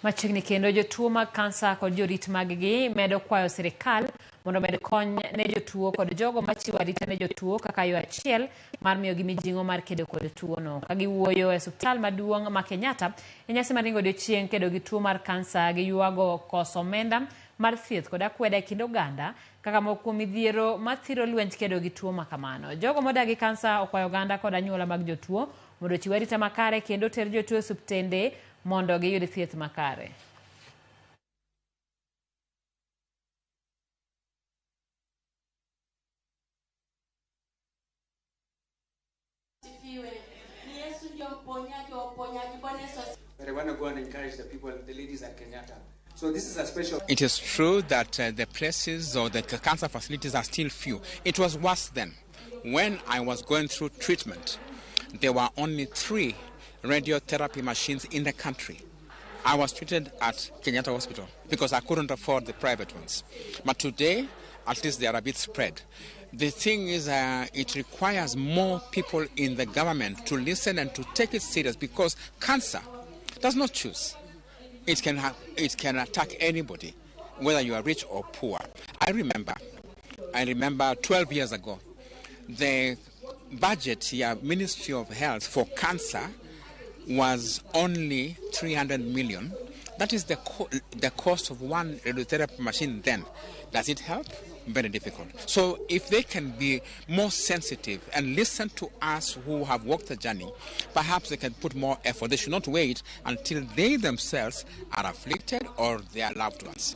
Machiegni kendo jotuo mag kansa kod jorit mag-gi medo kwayo sirikal mondo omed kony ne jotuo kod jogo machiwo arita ne jotuo kaka yo achiel mar miyogi mijing'o mar kedo kod tuono. Ka giwuoyo e osiptal maduong' ma Kenyatta e nyasi mar ringo odiochieng' kedo gi tuo mar kansa, giywago koso omenda mar thieth kod akweda e kind oganda kaka moko kuom midhiero mathiro lwenj kedo gi tuo makamano. Jogo modak gi kansa okwayo oganda kod anyuola mag jotuo mondo ochiw arita makare kendo oter jotuo e osiptende mondo giyud thieth makare. Asifiwe. Ni Yesu ndio mponyaji wa uponyaji. Bwana Yesu asifiwe. But I want to go and encourage the people, the ladies at Kenyatta. So this is a special. It is true that the places or the cancer facilities are still few. It was worse then. When I was going through treatment, there were only 3 radiotherapy machines in the country. I was treated at Kenyatta Hospital because I couldn't afford the private ones. But today, at least they are a bit spread. The thing is, it requires more people in the government to listen and to take it serious, because cancer does not choose. It can attack anybody, whether you are rich or poor. I remember 12 years ago, the budget here, Ministry of Health for cancer was only 300 million. That is the cost of one radiotherapy machine then. Does it help? Very difficult. So if they can be more sensitive and listen to us who have walked the journey, perhaps they can put more effort. They should not wait until they themselves are afflicted or their loved ones.